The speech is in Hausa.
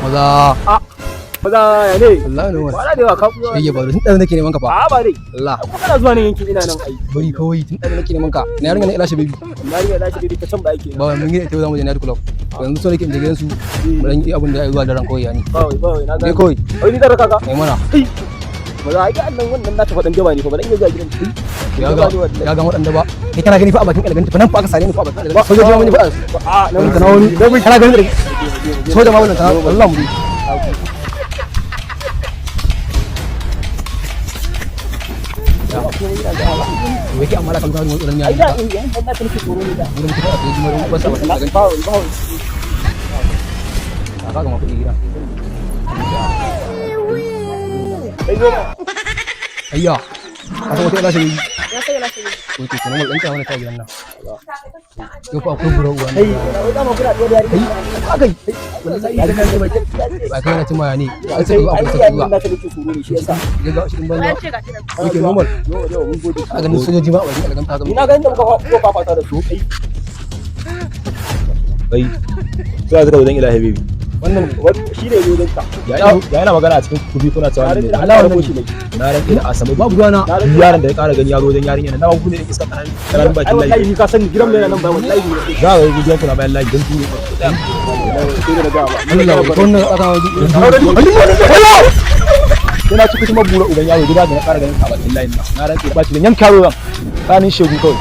Maza. Maza, ya ne? Wallahi ne wannan. Wala da yawa ka. Sai ya baro tun ɗazu nake neman ka fa. A ba dai. Allah. Ko kana zuwa ne yankin ina nan ai. Bari kawai, tun ɗazu nake neman ka. Na yarinya na Elasha Baby. Na riga da shi ta can ba yake. Ba mun gina ita, za mu je night club. Yanzu so nake in je gidan su mu dan yi abin da ya zuwa daren kawai yani. Bawai bawai na Ne gane. kawai. Ai ni zan raka ka. Mai mana. Maza, ai ga annan wannan na tafi dan gaba ne fa, ba dan iya zuwa gidan. Ya ga waɗanda ba. Kai kana gani fa a bakin Elegante fa, nan fa aka sare ni fa a bakin Elegante. Sojoji ma mun yi faɗa da su. A nan. Wannan tana wani kana gani da soja ma, wannan tana Allah mu. Wai kai, amma da kan gano tsoron Ai yari da ka. in yan dan na tafi tsoro ne da. Wurin tafi a sojoji ma wasu a bakin Elegante. Bawai bawai. A kaga ma kuɗi gida. Kai zo na. Ayya. Ka san wata Elasha Baby? Na sai na sai. Oke, to normal ɗan wani ta gidan nan. Yau fa akwai bura uwa ne. Kai wai dama kuna da yari. Akai. Wallahi da kai ba ba kai na cimma ne. Ai sai ka zo Ai akwai yan zuwa. na tafi tsoro ne shi yasa. Ya ga shi din banza. Bayan ce ga shi nan. Oke, normal. Yo yo, mun gode. A ganin sojoji ma a bakin Elegante haka. Ni na ga inda muka fafata da su. Kai, sai suka zo don Ilahi Baby. Wannan Shi ne zo ka. Ya ina magana a cikin kubi kuna cewa ne. Allah wannan shi ne. Na rantse da Asabe, babu ruwana. duk yaron da ya ƙara gani ya zo wajen yarinya nan, na ku ne yan iska ƙananan ƙananan bakin Ai layi. wallahi ni ka sani gidan mu yana nan ba wallahi ni. Za ka ga gidan ku na bayan layi don turo. Sai da na ga ba. Allah wa wannan aka Sai na ci kuma bura uban yaro gida da na ƙara ganin ka a bakin layin nan. Na rantse da ɓaci da yanka yaro zan. Kanin shegu kawai.